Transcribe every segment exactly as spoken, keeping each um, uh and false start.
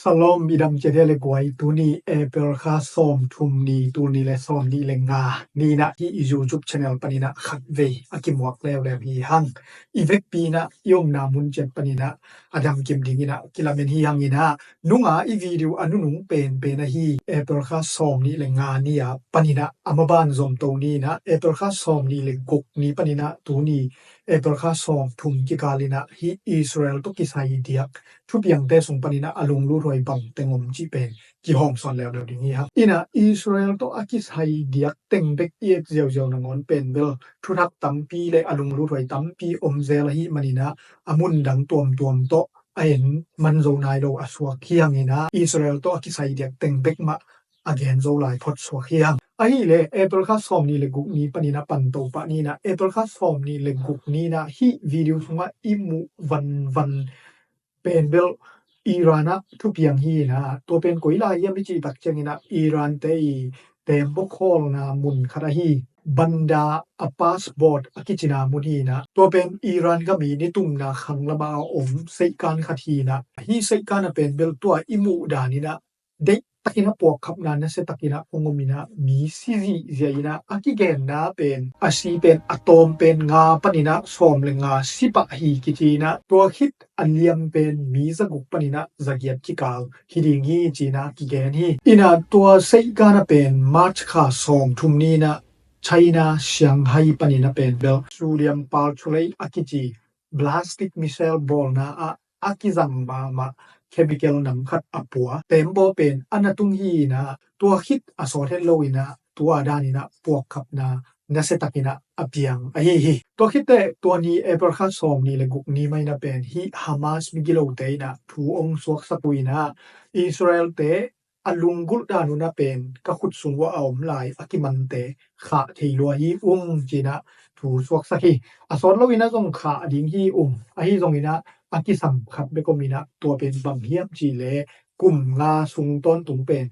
Shalom, i dam ciat hia le guai. Tuni April kha sawm thum ni, tul ni le sawm ni le nga ni-in ah hih i YouTube channel panin ah khatvei a kimuak leuleu hi hang. I vekpi-in ah i omna mun ciat panin ah a damkim dingin ah kilamen hi hangin ah, nunga i video a nunung penpen ahi April kha sawm ni le nga ni-a panin ah a maban zomto ni-in ah April kha sawm ni le guk ni panin ah tuni April kha sawm thum kikal in ah hih Israel tawh kisai diak thupiangte sung panin ah a lungluthuai bangteng om cih pen kihawmsawn leuleu ding hi hang. In ah Israel tawh a kisai diak teng bek i et ziauziau nangawn pen bel thuthak tampi le a lungluthuai tampi om zel ahih manin ah a mun dang tuamtuam tawh a en man zo nai lo a suak hi hangin ah Israel tawh a kisai diak teng bek mah a gen zo lai phot suak hi hang. Ahih leh April kha sawm ni le guk ni panin ah panto pah ni-in ah April kha sawm ni le guk ni-in ah hih video sungah i muh vanvan pen bel Iran ah thupiang hi-in ah, tua pen koi lai hiam i cih tak ciangin ah Iran te i teembaw khawlna mun khat ahi Bandar Abbas Port a kicina mun hi-in ah, tua pen Iran gam i nitumna khang lamah a om seihkan khat hi-in ah, hih seihkan ah pen bel tua i muh danin ah deih takin ah puakkhapna nasia takin ah hong om in ah mi si zihziah in ah a kigenna pen a si pen a tawm pen nga panin ah sawm le nga si pah hi kici in ah, tua khit a liam pen mi zaguk panin ah zagiat kikal hi ding hi ci-in ah kigen hi. In ah tua seihkan ah pen March kha sawm thum ni-in ah China Shanghai panin ah pen bel Sulian Palchulei a kici ballistic missile bawlna ah a kizang mahmah chemical nam khat a pua teembaw pen a na tung hi-in ah, tua khit a sawt het lo-in ah tua danin ah puakkhapna nasia takin ah a piang ahi hi. Tua khit teh tua ni April kha sawm ni le guk ni mah in ah pen hih Hamas migilote in ah thu hong suaksak uh in ah Israel te a lunggulh dan un ah pen ka khut sung uah a om lai a kimante khah thei lua hi ung ci-in ah thu suaksak hi. A sawt lo-in ah zong khah ding hi ung, ahi zongin ah a kisam khat bek om in ah tua pen bang hiam cih leh kum nga sung tawntung pen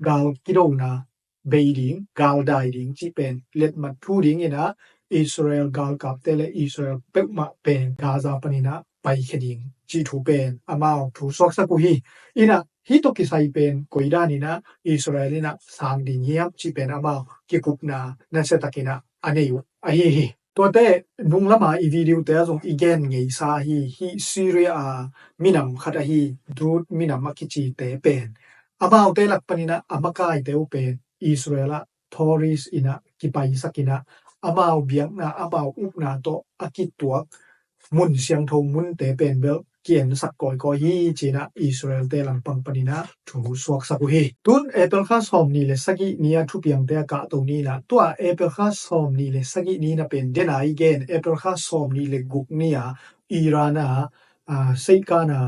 gal kidona bei ding, gal dai ding cih pen letmat thu dingin ah Israel galkapte le Israel peuhmah pen Gaza panin ah paikhia ding cih thu pen amau thu suaksak uh hi. In ah hih tawh kisai pen koi danin ah Israel in ah sang ding hiam cih pen amau kikupna nasia takin ah a nei uh ahi hi. Tuate nung lama i video te ah zong i gen ngeisa hi. Hih Syria a minam khat ahi Druze minam a kicite pen amaute lak panin ah a makaite uh pen Israel ah tourist in ah kipaisak in ah amau biakna amau upna tawh a kituak mun siangtho munte pen bel ki-ensak kawikawi hi ci-in ah Israel te lampang panin ah thu suaksak uh hi. Tun April kha sawm ni le sagih ni a thupiangte a kahto ni-in ah tua April kha sawm ni le sagih ni-in ah pen dena i gen April kha sawm ni le guk ni a Iran a, a, seihkan a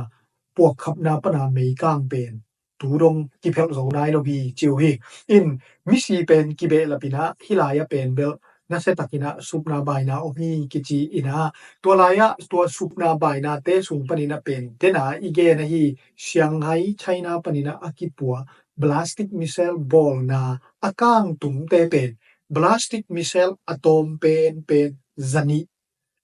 puakkhapna pana meikang pen tu dong kiphelh zo nai lo hi ci uh hi. In misi pen kibehlap in ah hih lai ah pen bel nasia takin ah supna baina om hi kici in ah, tua lai ah tua supna bainate sung panin ah pen dena i gen ahi Shanghai China panin ah a kipua ballistic missile bawlna a kangtumte pen ballistic missile a tawm penpen zanih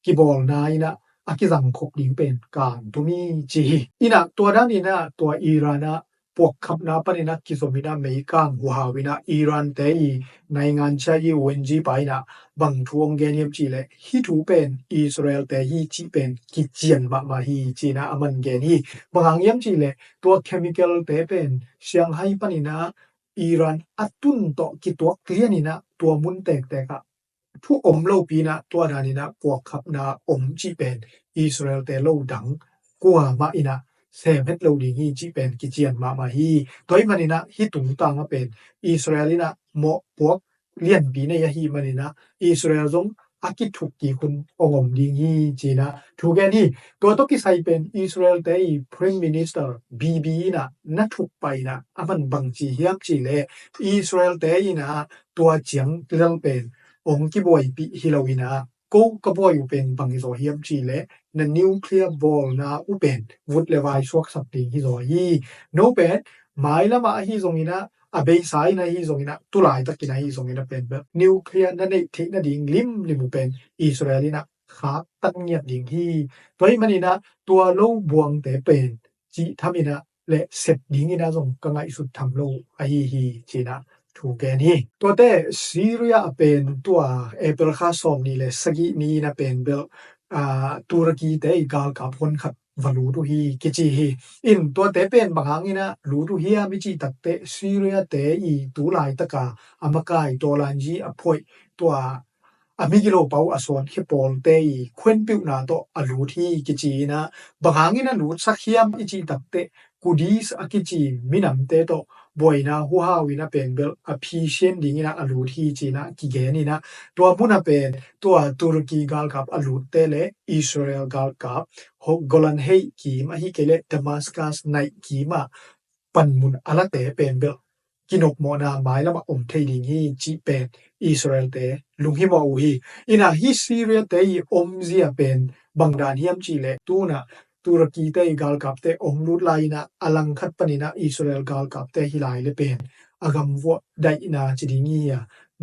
kibawlna in ah a kizangkhop ding pen kangtum hi ci hi. In ah tua danin ah tua Iran ah puakkhapna panin ah kizom in ah meikang huhau in ah Iran te i naingan chia i wenji pa in ah bang thu hong gen hiam cih leh hih thu pen Israel te hi cih pen kician mahmah hi ci-in ah aman gen hi. Bang hang hiam cih leh tua chemical te pen Shanghai panin ah Iran a tun tawh kituak lian in ah tua mun tektek ah thu om lopi in ah tua danin ah puakkhapna om cih pen Israel te lo dang kuamah in ah sem het lo ding hi cih pen kician mahmah hi. Tua ahih manin ah hih tungtang ah pen Israel in ah mawhpuak lianpi nei ahih manin ah Israel zong a kithuk kik hun hong om ding hi ci-in ah thu gen hi. Tua tawh kisai pen Israel te i Prime Minister Bibi in ah na thuk pai in ah aman bang ci hiam cih leh Israel te in ah tua ciang lel pen hong kibuaipih hi lo in ah ko ka buai uh pen bang hi zaw hiam cih leh na nuclear bawlna uh pen vut le vai suaksak ding hi zaw hi. No pen mailam ah ahi zongin ah a beisa in ahi zongin ah tulaitak in ahi zongin ah pen bel nuclear na neih theih nading limlim uh pen Israel in ah khaktan ngiat ding hi. Tua ahih manin ah tua lo buangte pen cih tham in ah le sep dingin ah zong ka ngaihsut tham lo ahi hi, ci-in ah thu gen hi. Tuate Syria a pen tua April kha sawm nih le sagih ni-in ah pen bel, aa, Turkey-te i galkap honkhat va lut uh hi kici hi. In tuate pen bang hangin ah lut uh hiam i cih takteh Syria-te i tu laitaka a makai tawlanzi a phoih tua a migilo pau a sawnkhia pawlte i khuenpeuhna tawh a lut hi kici-in ah, bang hangin a lutsak hiam i cih takteh Kurdish a kici minamte tawh buaina huhau-in ah pen bel a phisian dingin ah a lut hi ci-in ah kigen in ah, tua mun ah pen tua Turkey galkap a lutte le Israel galkap Golan Heights kim ahih kei leh Damascus naih kim ah panmun a late pen bel kinopmawhna mailamah om thei ding hi cih pen Israel-te lunghimawh uh hi. In ah hih Syria-te i omzia pen bang dan hiam cih leh tu-in ah Turkey-te i galkapte ong lut lai-in ah a langkhat panin ah Israel galkapte hi lai le pen a gamvuah daihna ci ding hi a,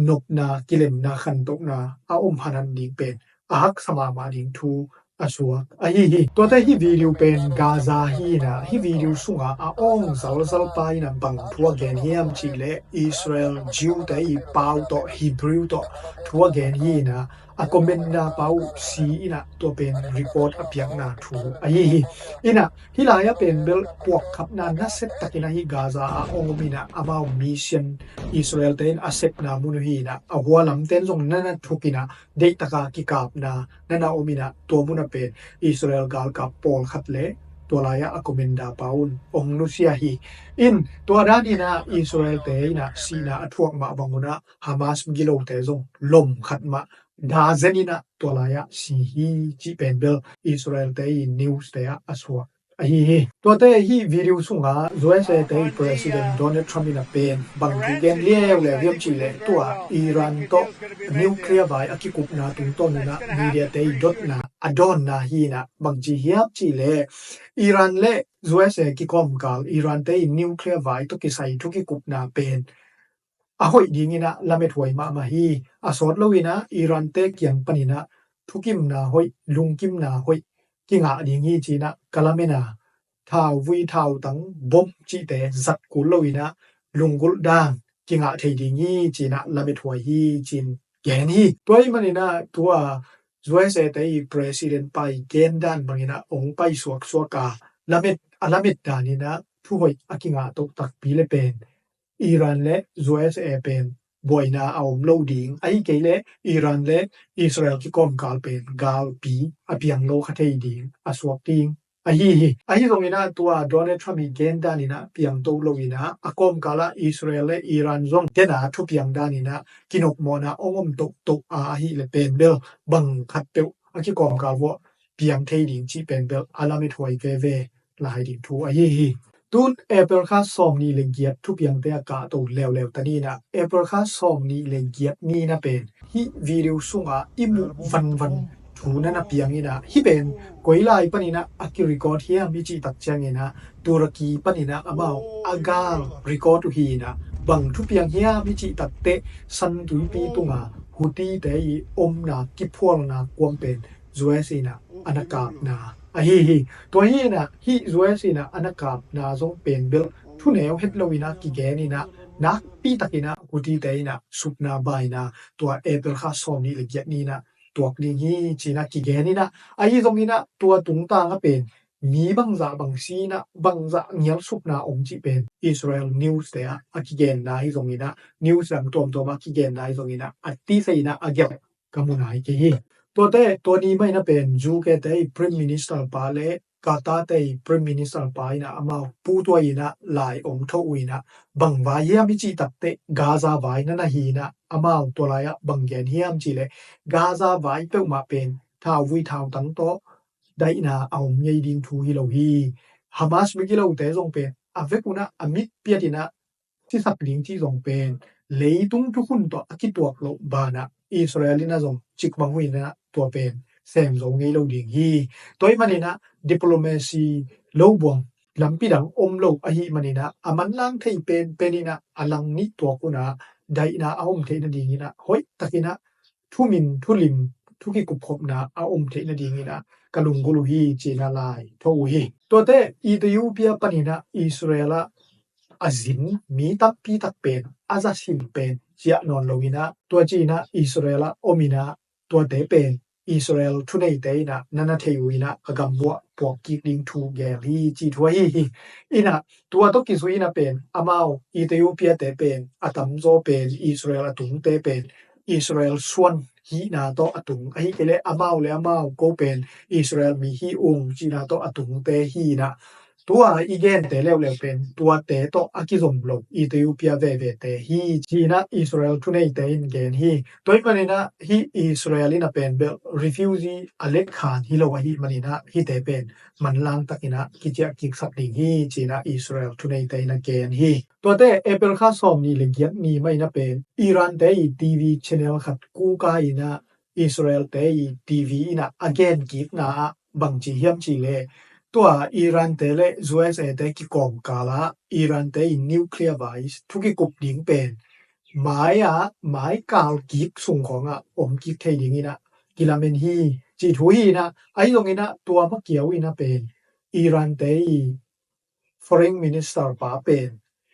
nopna, kilemna, khantohna a om hanan ding pen a haksa mahmah ding thu a suak ahi hi. Tuate hih video pen Gaza hi-in ah hih video sungah a awng zalzal pa in ah bang thu a gen hiam cih leh Israel Jew-te i pau tawh Hebrew tawh thu a gen hi-in ah a commander pa uh si in ah tua pen report a piakna thu ahi hi. In ah hih lai-ah pen bel puakkhapna nasia takin ah hih Gaza ah ong om in ah amau mission Israel-te in a sepna mun uh hi-in ah a hua lamte in zong na na thuk in ah deihtaka kikapna na na om in ah tua mun ah pen Israel galkap pawlkhat le tua lai-ah a commander pa un ong nusia hi. In tua danin ah Israel-te in ah sihna a thuak mah bang un ah Hamas migilote zong lom khat mah dazen in ah tua lai-ah si hi cih pen bel Israel-te i news-te ah a suak ahi hi. Tuate hih video sungah U S A-te i President Donald Trump in ah pen bang thu gen leuleu hiam cih leh tua Iran tawh nuclear vai a kikupna tungtawn in ah media-te i dotna a dawnna hi-in ah bang ci hiam cih leh Iran le U S A kikawmkal Iran-te i nuclear vai tawh kisai thu kikupna pen a hoih dingin ah lamethuai mahmah hi. A sawt loin ah Iran-te kiang panin ah thukimna hoih, lungkimna hoih kingah ding hi ci-in ah ka lamen a, thauvui thautang bom cihte zat kul loin ah lunggulh dan kingah thei ding hi ci-in ah lamethuai hi ci-in gen hi. Tua ahih manin ah tua U S A-te i President pa i gen dan bangin ah ong paisuaksuak a, lamet, a lamet danin ah thuhoih a kingah toh takpi le pen Iran le U S A pen buaina a om lo ding, ahih kei leh Iran le Israel kikawmkal pen galpi a piang lo kha thei ding a suak ding ahi hi. Ahi zongin ah tua Donald Trump i gen danin ah piangto loin ah a kawmkal ah Israel le Iran zong tena thupiang danin ah kinopmawhna ong om tohtoh a, ahih leh pen bel bang khatpeuh a kikawmkal vuah piang thei ding cih pen bel a lamethuai veve lai ding thu ahi hi. Tun April kha sawm nih le giat thupiangte a kahto leuleu ta ni-in ah April kha sawm nih le giat ni-in ah pen hih video sungah i muh vanvan thu na na piang in ah, hih pen koi lai panin ah a kirecord hiam i cih tak ciangin ah Turkey panin ah amau a gal record uh hi-in ah, bang thupiang hiam i cih takteh San Tuipi tunga Houthi-te i omna kiphualna kuam pen U S A in ah a na kapna ahi hi. Tua hi-in ah hih U S A in ah a na kapna zong pen bel thuneu het loin ah kigen in ah nakpi takin ah Houthi-te in ah supna baina tua April kha sawm nih le giat ni-in ah tuak ding hi ci-in ah kigen in ah, ahi zongin ah tua tungtang ah pen mi bangzah bang si in ah bangzah ngial supna om cih pen Israel news-te ah a kigenna hi zongin ah, news dang tuamtuam ah a kigenna hi zongin ah a tisa in ah a gelh ka mu nai kei hi. Tuate tua ni mah in ah pen U K-te i Prime Minister pa le Qatar-te i Prime Minister pa in ah amau putuai in ah lai ong tho uh in ah, bang vai hiam i cih takteh Gaza vai na na hi in ah amau tua lai-ah bang gen hiam cih leh Gaza vai peuhmah pen thauvui thautang tawh daihna a om ngei ding thu hi lo hi. Hamas migilote zong pen a vek un ah a mit piat in ah sisak ding cih zong pen leitung thukhun tawh a kituak loh banah Israel in ah zong cikmah huih in ah tua pen sem zo ngei lo ding hi. Tua ahih manin ah diplomacy lo buang lampi dang om lo ahih manin ah a manlang thei penpen in ah a lang nih tuak un ah daihna a om theih nadingin ah hoih takin ah thumin thulim thu kikupkhopna a om theih nadingin ah ka lunggulh uh hi, ci-in ah lai tho uh hi. Tuate Ethiopia panin ah Israel ah a zin mi tampi tak pen a za sim pen ciah nawn lo-in ah, tua ci-in ah Israel ah om-in ah tuate pen Israel thuneite in ah na na thei uh in ah ka gambuah puak kik ding thu gel hi, ci thu ahi hi. In ah tua tawh kizui in ah pen amau Ethiopia-te pen a tamzaw pen Israel a tungte pen Israel suan hihna tawh a tung, ahih kei leh amau le amau ko pen Israel mi hi ung cihna tawh a tungte hi in ah, tua i gente leuleu pen tuate tawh a kizom lo Ethiopia vevete hi, ci-in ah Israel thuneite in gen hi. Tua ahih manin ah hih Israel in ah pen bel refugee a letkhan hi lo ahih manin ah hihte pen manlang takin ah kiciah kiksak ding hi, ci-in ah Israel thuneite in ah gen hi. Tuate April kha sawmnih le giat ni mah in ah pen Iran-te i TV channel khat kuka in ah Israel-te i TV in ah a gen kikna ah bangci hiam cih leh, tua Iran-te le USA-te kikawmkal ah Iran-te i nuclear vise thu kikup ding pen mai ah, mai kal kik sung khawng ah om kik thei dingin ah kilamen hi, cih thu hi in ah, ahi zongin ah tua makia uh in ah pen Iran-te i Foreign Minister pa pen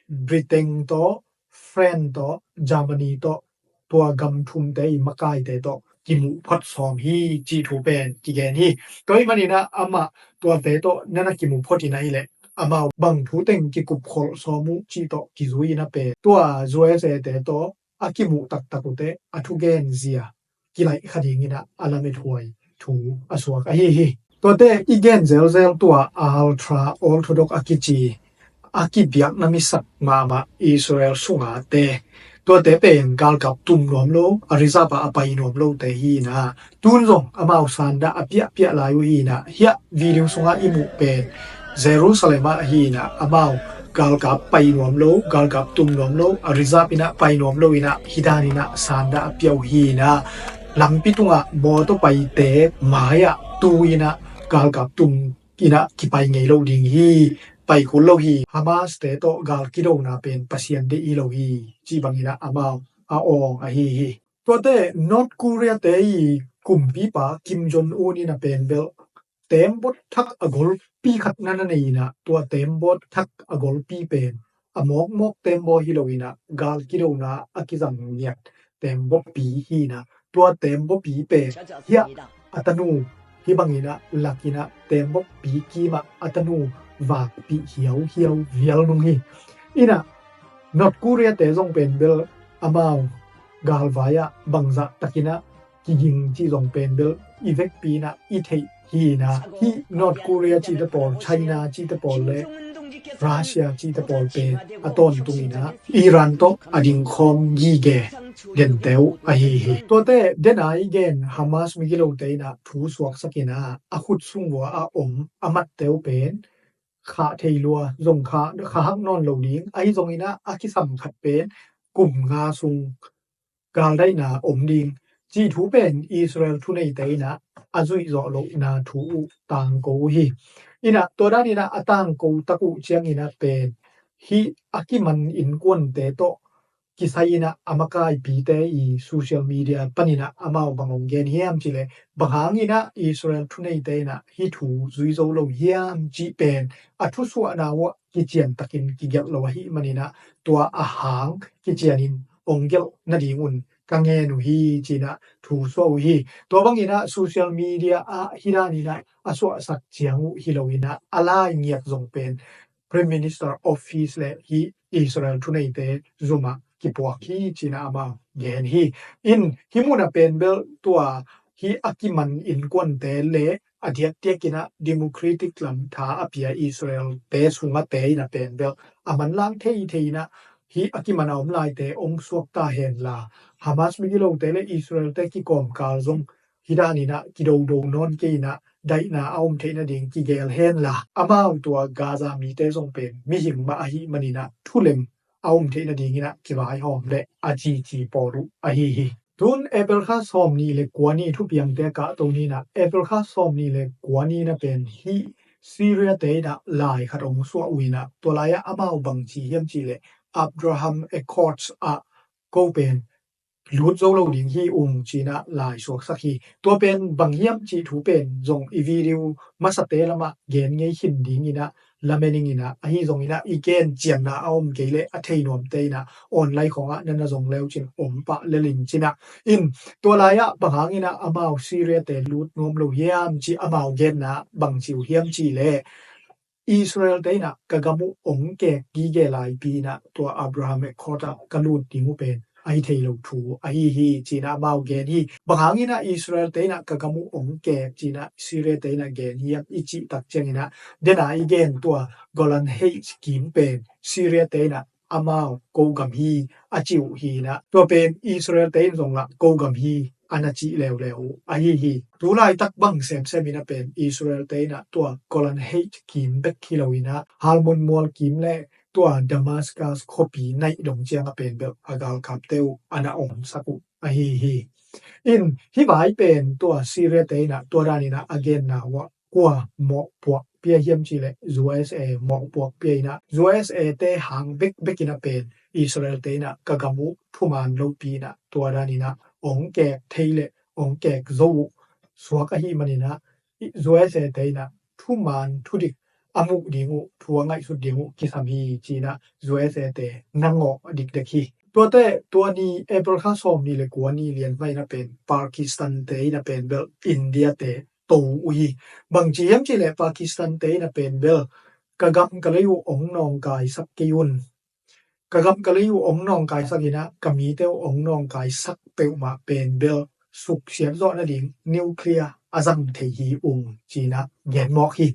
Britain tawh, France tawh, Germany tawh, tua gam thumte i makaite tawh kimuh phot sawm hi, cih thu pen kigen hi. Tua ahih manin ah amah tuate tawh na na kimuh phot in ahih leh amau bang thu teng kikup kholh sawm uh cih tawh kizui in ah pen tua USA-te tawh a kimuh taktak uhte a thugenzia kilaih kha dingin ah a lamethuai thu a suak ahi hi. Tuate i gen zelzel tua ultra orthodox a kici a kibiakna misak mahmah Israel sungate, tuate pen galkap tum nuam lo, a reserve ah a pai nuam lote hi in ah, tun zong amau sandah a piahpiah lai uh hi in ah, hiah video sungah i muh pen Jerusalem ah hi in ah, amau galkap pai nuam lo, galkap tum nuam lo, a reserve in ah pai nuam lo in ah, hih dan in ah sandah a pia uh hi in ah, lampi tungah mawtaw paite mai ah tu in ah galkap tum in ah kipai ngei lo ding hi, pai kul lo hi, Hamas-te tawh gal kidona pen Pasian deih hi lo hi, cih bangin ah amau a awng ahi hi. Tuate North Korea-te i kumpipa Kim Jong Un in ah pen bel teembawt thak a golpi khat na na nei in ah, tua teembawt thak a golpi pen a mawkmawk teembaw hi lo in ah, gal kidona a kizang ngiat teembawpi hi in ah, tua teembawpi pen hiah a tanu hih bangin ah lak in ah teembawpi kim ah a tanu vakpih hiauhiau vial nung hi. In ah North Korea-te zong pen bel amau galvai ah bangzah takin ah kiging cih zong pen bel i vekpi in ah i theih hi in ah, hih North Korea cihte pawl, China cihte pawl le Russia cihte pawl pen a tawntung in ah Iran tawh a dingkhawm gige dente uh ahi hi. Tuate den a i gen Hamas migilote in ah thu suaksak in ah a khut sung vua a om a matte uh pen khah thei lua, zong khah, khah hak nawn lo ding, ahi zongin ah a kisam khat pen kum nga sung galdaihna om ding, cih thu pen Israel thuneite in ah a zuih zawh lohna thu uh tangko uh hi. In ah tua dan in ah a tangko tak uh ciangin ah pen hih a kiman innkuante tawh kisai in ah a makaipite i social media panin ah amau bang hong gen hiam cih leh, bang hangin ah Israel thuneite in ah hih thu zui zo lo hiam cih pen a thusuahna uh ah kician takin kigelh lo ahih manin ah tua a hang kicianin hong gelh nadingun ka ngen uh hi, ci-in ah thu suah uh hi. Tua bangin ah social media ah hih danin ah a suahsak ciang uh hi lo in ah a lai ngiat zong pen Prime Minister Office le hih Israel thuneite zum ah kipuak hi, ci-in ah amau gen hi. In hih mun ah pen bel tua hih a kiman innkuante le a diakdiakin ah democratic lam tha a pia Israel-te sungate in ah pen bel a manlang theithei in ah hih a kiman a om laite hong suak ta hen la, Hamas migilote le Israel-te kikawmkal zong hih danin ah kidodo nawn kei in ah daihna a om theih nading kigel hen la, amau tua Gaza mite zong pen mihing mah ahih manin ah thulem a om theih nadingin ah kivaihawm le a cici pawl uh ahi hi. Tun April kha sawmnih le kua ni thupiangte a kahto ni in ah, April kha sawmnih le kua ni in ah pen hih Syria-te in ah lai khat hong suah uh in ah, tua lai-ah amau bangci hiam cih leh Abraham Accords ah ko pen lut zo lo ding hi ung ci-in ah lai suaksak hi. Tua pen bang hiam cih thu pen zong i video masate lamah gen ngei khin ding in ah lamen ing in ah, ahi zongin ah i gen ciangna a om kei leh a thei nuamte in ah online khawngah na na zong le uh cin om pah lel ing ci-in ah. In tua lai-ah bang hangin ah amau Syria-te lut nuam lo hiam cih amau genna bang ci uh hiam cih leh Israel-te in ah ka gam uh ong kek gige laipi in ah tua Abraham Accord ah ka lut ding uh pen ahi thei lo thu ahi hi ci-in ah amau gen hi. Bang hangin ah Israel-te in ah ka gam uh ong kek ci-in ah Syria-te in ah gen hiam i cih tak ciangin ah, den a i gen tua Golan Heights kim pen Syria-te in ah amau ko gam hi a ci uh hi in ah, tua pen Israel-te in zong lah ko gam hi a na cih leuleu uh ahi hi. Tu laitak bang semsem in ah pen Israel-te in ah tua Golan Heights kim bek hi lo in ah Hermon mual kim le tua Damascus khuapi naih dong ciang ah pen bel a galkapte uh a na omsak uh ahi hi. In hih vai pen tua Syria-te in ah tua dan in ah a genna uh ah kua mawhpuak pia hiam cih leh U S A mawhpuak pia in ah, U S A-te hang bekbek in ah pen Israel-te in ah ka gam uh thuman lopi in ah tua dan in ah ong kek thei leh ong kek zo uh suak ahih manin ah U S A-te in ah thuman thudik a muh ding uh, thu a ngaihsut ding uh kisam hi ci-in ah U S A-te nangawh dikdek hi. Tuate tua ni April kha sawm ni le kua ni lian hmai in ah pen Pakistan-te in ah pen bel India-te to uh hi. Bang ci hiam cih leh Pakistan-te in ah pen bel ka gam ka lei uh ong nawngkaisak kei un. Ka gam ka lei uh ong nawngkaisak in ah ka mite uh ong nawngkaisak peuhmah pen bel suksiat zawh nading nuclear a zang thei hi ung ci-in ah gen mawk hi.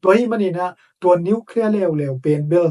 Tua ahih manin ah tua nuclear leuleu pen bel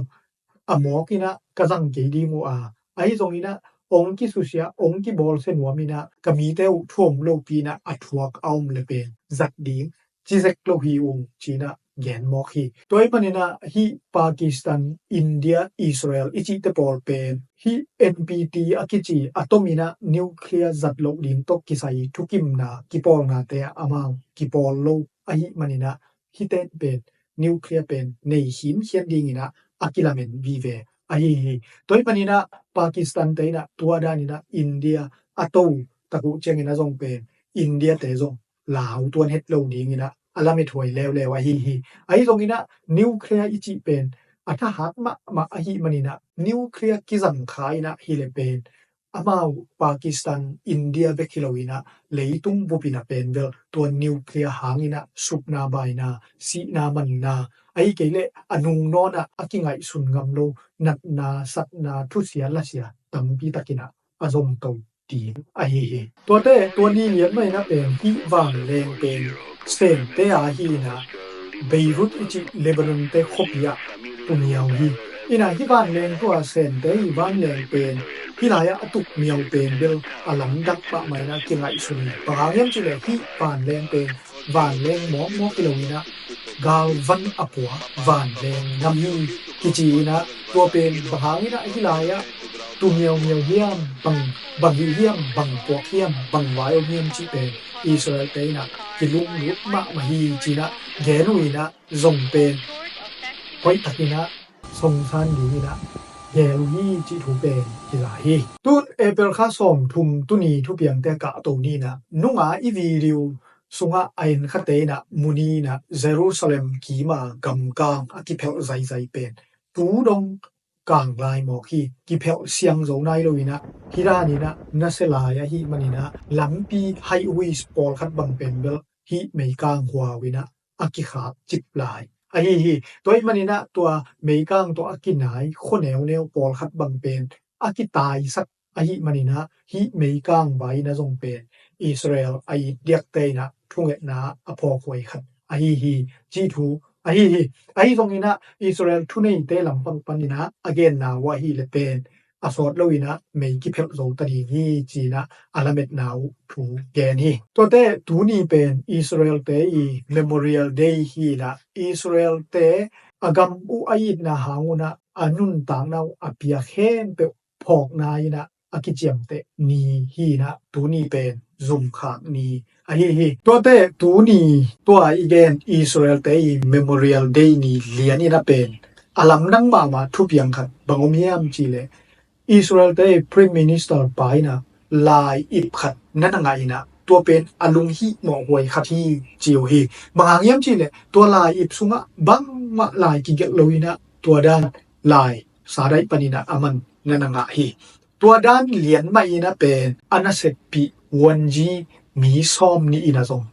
a mawk in ah ka zang kei ding uh a, ahi zongin ah ong kisusia ong kibawlsia nuam in ah ka mite uh thu om lopi in ah a thuak a om le pen zat ding ci zek lo hi ung ci-in ah gen mawk hi. Tua ahih manin ah hih Pakistan India Israel i cihte pawl pen hih N P T a kici a tom in ah nuclear zat loh ding tawh kisai thukimna kipawlnate ah amau kipawl lo ahih manin ah hihte pen nuclear pen nei khinkhian ding in ah a kilamen vive ahi hi. Tua ahih manin ah Pakistan-te in ah tua dan in ah India a to tak uh ciangin ah zong pen India-te zong lau tuan het lo ding in ah a lamethuai leuleu ahi hi. Ahi zongin ah nuclear i cih pen a thahat mahmah ahih manin ah nuclear kizang kha in ah hi le pen amau Pakistan India bek hi lo in ah leitung bup in ah pen bel tua nuclear hang in ah supna baina, sihna manna, ahi kei leh a nung nawn ah a kingaihsun ngam lo natna satna thusia lasia tampi tak in ah a zom to ding ahi hi. Tuate tua ni lian mah in ah pen hih vanleng pen Sente a hi in ah Beirut i cih Lebanon-te khuapi ah tung miau hi. In ah hih vanleng tua Sente i vanleng pen hih lai-ah a tuk miau pen bel a lamdang mahmah in ah kingaihsun hi. Bang hang hiam cih leh hih vanleng pen vanleng mawkmawk hi lo in ah galvan a pua vanleng ngam hi kici in ah, tua pen bang hang in ah hih lai-ah tu miaumiau hiam, bang bang hih hiam, bang puak hiam, bang vai om hiam cih pen Israel-te in ah kilunglut mahmah hi ci-in ah gen uh in ah zong pen hoih takin ah songsan dingin ah gel uh hi cih thu pen kiza hi. Tun April kha sawmthum tuni thupiangte kahto ni in ah nunga i video sungah a en khate in ah mu ni in ah Jerusalem kima gamkang a kiphelh zaizai pen tu dong kang lai mawk hi. Kiphelh siang zo nai lo in ah hih dan in ah nasia lai ahih manin ah lampi highways pawlkhat bang pen bel hih meikang huau in ah a kikhak cip lai ahi hi. Tua ahih manin ah tua meikang tawh a kinai khua neuneu pawlkhat bang pen a kitaisak ahih manin ah hih meikang vai in ah zong pen Israel a it diakte in ah thungetna a phawkhuai khat ahi hi cih thu ahi hi. Ahi zongin ah Israel thuneite lampang panin ah a genna uh ahih leh pen a sawt lo in ah mei kiphelh zo ta ding hi ci-in ah a lametna uh thu gen hi. Tuate tuni pen Israel-te i Memorial Day hi in ah Israel-te a gam uh a itna hang un ah a nuntakna uh a pia khempeuh phawkna in ah a kiciamteh ni hi in ah tuni pen zumkhak ni ahi hi. Tuate tuni tua i gen Israel-te i Memorial Day ni lian in ah pen a lamdang mahmah thupiang khat bang om hiam cih leh Israel-te i Prime Minister pa in ah lai ip khat na na ngah inah tua pen a lunghih mawhhuai khat hi ci uh hi. Bang hang hiam cihleh tua lai ip sungah bangmah lai kigelh lo inah tua dan lai sadaih paninah a man na na ngah hi. Tua dan lian mah inah pen a naseppih wanji mi sawm nih inah zong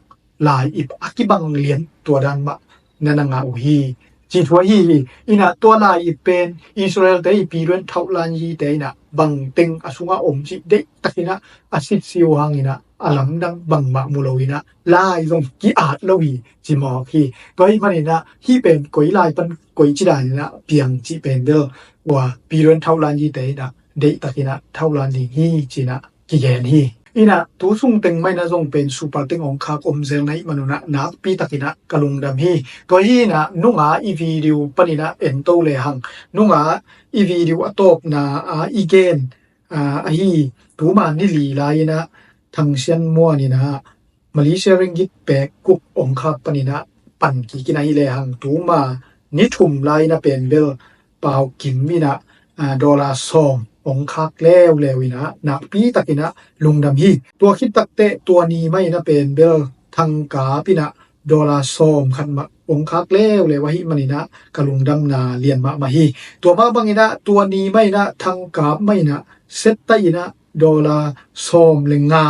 lai ip a kibang lian tua dan mah na na ngah uh hi. Ci thu ahi hi. Inah tua lai ip pen Israel-te i piluan thauhlan yite inah bangteng a sungah om cih deihtak inah a sitsi uh hang inah a lamdang bangmah mu lo inah lai zong ki-at lo hi ci mawk hi. Tua hih man inah hih pen koi lai pan koi ci dan inah piang cih pen bel ua piluan thauhlan yite inah deihtak inah thauhlan ding hi ci inah kigen hi. Inah tu sung teng mah inah zong pen Super Teng ong khak om zel na hih man unah nakpi tak inah ka lungdam hi. Tua hi inah nunga i video pan inah en to lehang nunga i video a tawpna a i gen a, ahi tuma ni li lai inah Thang Sian Muan inah Malaysia ringgit pek guk ong khak pan inah pan kik inah hi lehang tuma ni thum lai inah pen bel Pau Kim inah a, dollar sawm ong khak leuleu inah nakpi tak inah lungdam hi. Tua khit takteh tua ni mah inah pen bel Thang Kap inah dollar sawm khat mah ong khak leuleu ahih man inah ka lungdamna lian mahmah hi. Tua mah bang inah tua ni mah inah Thang Kap mah inah set ta inah dollar sawm le nga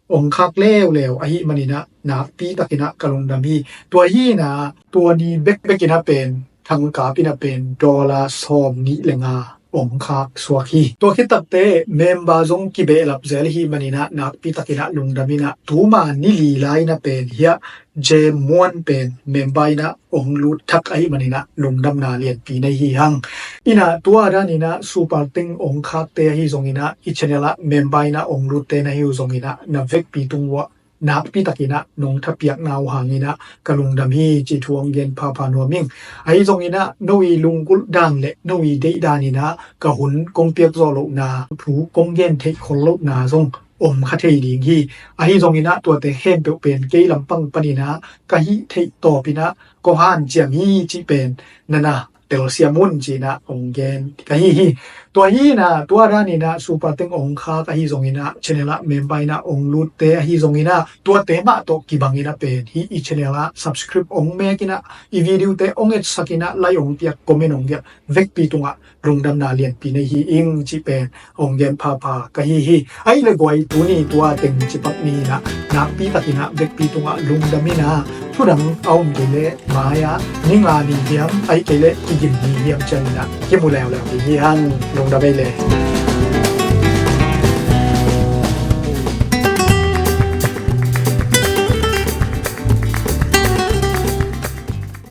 ong khak leuleu ahih man inah nakpi tak inah ka lungdam hi. Tua hi inah tua ni bekbek inah pen Thang Kap inah pen dollar sawm nih le nga ong khak suak hi. Tua khit takteh member zong kibehlap zel ahih man inah nakpi tak inah lungdam inah tuma ni li lai inah pen hiah Jem Muan pen member inah ong lut thak ahih man inah lungdamna lianpi nei hi hang. Inah tua dan inah Super Teng ong khakte ahi zong inah i channel ah member inah ong lutte na hi uh zong inah na vekpi tung uah nakpi tak inah nong thapiakna uh hang inah ka lungdam hi ci thu ong gen phapha nuam ing. Ahi zong inah no i lunggulh dan le no i deih dan inah ka hun kong piak zawh lohna thu kong gen theih khol lohna zong om kha thei ding hi. Ahi zong inah tuate khempeuh pen kei lampang pan inah ka hih theih tawp inah kong hanciam hi cih pen na na telsiam un ci inah ong gen ka hi hi. Tua hi inah tua dan inah Super Teng ong khak ahi zong inah channel ah member inah ong lutte ahi zong inah tuate mah tawh kibang inah pen hih i channel ah subscribe ong mek inah i video te ong etsak inah like ong piak comment ong piak vekpi tungah lungdamna lianpi nei hi ing cih pen ong gen phapha ka hi hi. Ahi le guai tuni tua teng cipak ni inah nakpi tak inah vekpi tungah lungdam inah thudang a om kei le mai-ah ni nga ni hiam ahi kei le kigin ni hiam ciang inah kimu leuleu ding hi hang. Lungdam ei le.